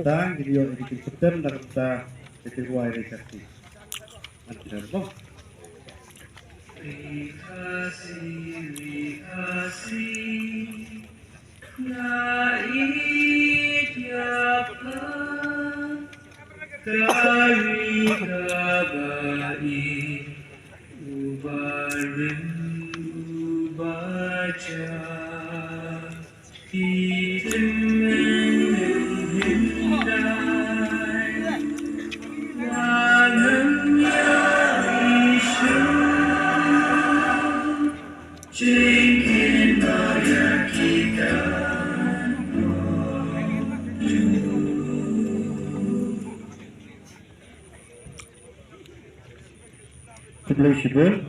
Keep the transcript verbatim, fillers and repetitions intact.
Tang, video ini kita tem dah kita kita ruai dari kaki. Nanti dah. Khublei shibun.